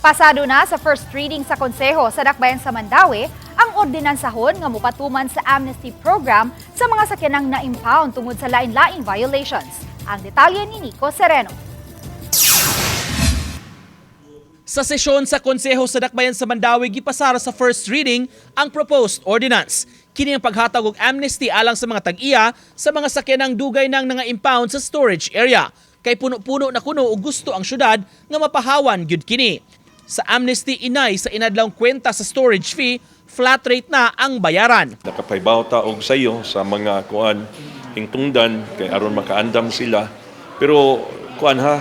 Pasado na sa first reading sa Konseho sa Dakbayan sa Mandaue ang ordinansahon nga mopatuman sa amnesty program sa mga sakyanang na-impound tungod sa lain-laing violations. Ang detalye ni Nico Sereno. Sa sesyon sa Konseho sa Dakbayan sa Mandaue, gipasara sa first reading ang proposed ordinance. Kini ang paghatag og amnesty alang sa mga tag-iya sa mga sakyanang dugay nang nga-impound sa storage area. Kay puno-puno na kuno og gusto ang syudad nga mapahawan gyud kini. Sa amnesty inay sa inadlawng kwenta sa storage fee, flat rate na ang bayaran. Nakapahibaw ta og sayo sa mga kuan hingtungdan kay aron makaandam sila. Pero kuan ha,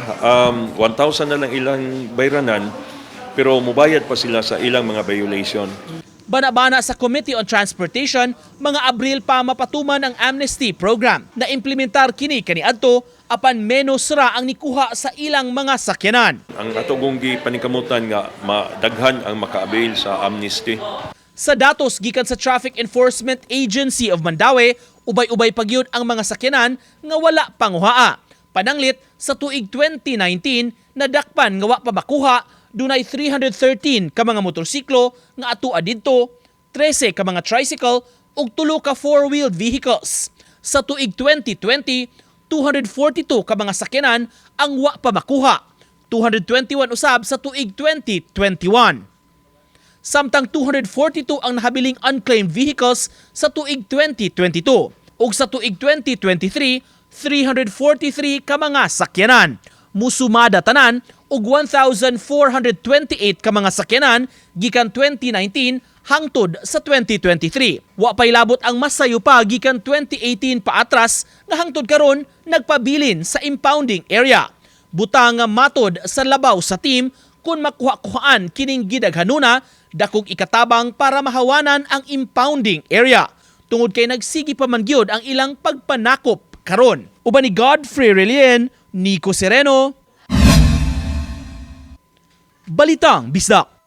1,000 na lang ilang bayranan pero mubayad pa sila sa ilang mga violation. Bana-bana sa Committee on Transportation, mga Abril pa mapatuman ang amnesty program. Na-implementar kini kaniadto apan menos ra ang nikuha sa ilang mga sakyanan. Ang ato gong gipaningkamutan nga madaghan ang maka-avail sa amnesty. Sa datos gikan sa Traffic Enforcement Agency of Mandaue, ubay-ubay pa gyud ang mga sakyanan nga wala panguhaa. Pananglit sa tuig 2019, nadakpan nga wa pa makuha, dunay 313 ka mga motorsiklo nga atua didto, 13 ka mga tricycle ug 3 ka four-wheeled vehicles. Sa tuig 2020, 242 ka mga sakyanan ang wa pa makuha. 221 usab sa tuig 2021. Samtang 242 ang nahabiling unclaimed vehicles sa tuig 2022 ug sa tuig 2023, 343 ka mga sakyanan. Musumada tanan og 1,428 ka mga sakyanan gikan 2019 hangtod sa 2023. Wa pay labot ang masayo pa gikan 2018 paatras nga hangtod karon nagpabilin sa impounding area. Buta nga matod sa labaw sa team, kung makuha-kuhaan kining gidaghanuna, dakong ikatabang para mahawanan ang impounding area. Tungod kay nagsigi pa man gyud ang ilang pagpanakop karon. Uban ni Godfrey Relien, Nico Sereno, Balitang Bisdak.